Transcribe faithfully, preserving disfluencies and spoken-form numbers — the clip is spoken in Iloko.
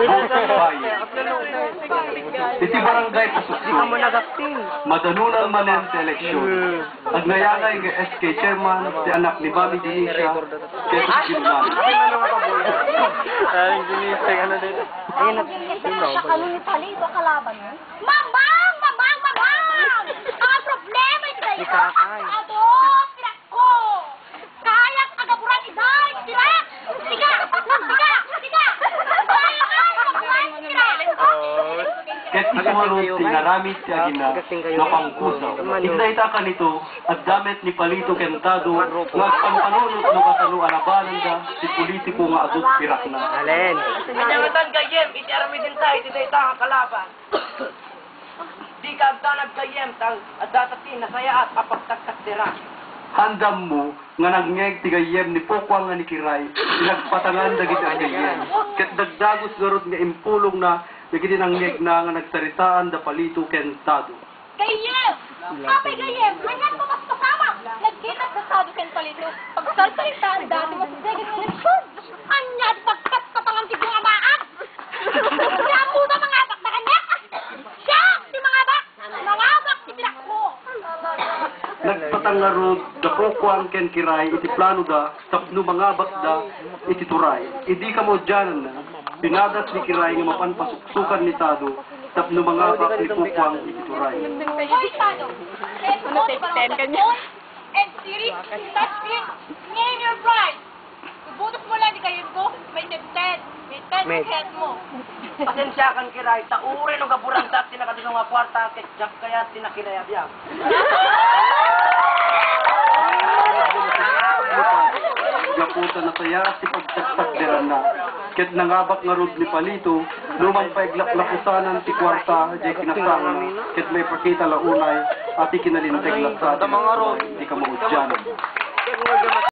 Bayan. Iti Barangay Pasuksok, madanunan manen ti eleksion. Agnayangay nga S K chairman ti anak ni Mami Dionisia, Kesus Gilman. Ay, ginising, ano dito? Ayun na. Siya kami ni Palito, kalaban mo? Mamang! Mamang! Mamang! Ang problema iti dayta. Ikaw, ay. Ado, pinakko! Kayat agaburan ida, pirak! Tiga! Tiga! Tiga! Kayat agaburan, pirak! Oh. Ket iti ngarud ti inaramid ti agina nga pangkusaw. Iti dayta kanito, adda met ni Palito ken Tado nga agpanpanunot no kasano a nabananda ti politiko nga adu pirakna. Alen. Kanyangatan gayyem iti aramidenta iti dayta nga kalaban. Dika agdanag gayyem, ta adda ti nasayaat a pagtaktakderan. Handammo nga nangngeg ti gayyem ni Pokwang nga ni Kiray, ti nagpatangan dagiti gayyem. Ket dagdagus ngarud nga impulongna dagiti nangngegna nga nagsaritaan da Palito ken Tado. Gayyem! Apay gayyem, ania ti mapaspasamak? Nagkita da Tado ken Palito. Pagsalsalitaanda ti masdeged nga eleksion. Ania ti pagpatpatangan ti gumamaak? Siya, puta, mangabak da kaniak! Siya, ti mangabak! Mangabak ti pinakko! Nagpatang ngarud da Pokwang ken Kiray iti planoda tapno mangabakda iti turay. Idi kamaudiananna, pinadas ni Kiray nga mapan pasuksokan ni Tado tapno mangabak ni Pokwang iti turay. Hoy, Tado! Let's go, Barangay Tagpon and Siri, touch it! Name your price! Ibutos mo lang di kayo ko, may tepted, may ted, may head mo. Pasensiakan, Kiray, ta uray no gaburan ta ti nakadino nga kwarta, ket diak kayat ti nakinayabiag. Gapu ta nasayaat ti pagtaktakderanna, ket nangabak ngarud ni Palito, no mangpaiglak-lapusanan ti kuarta, diay kinasangna, ket maipakita la unay a ti kinalinteg latta ti kamaudianan.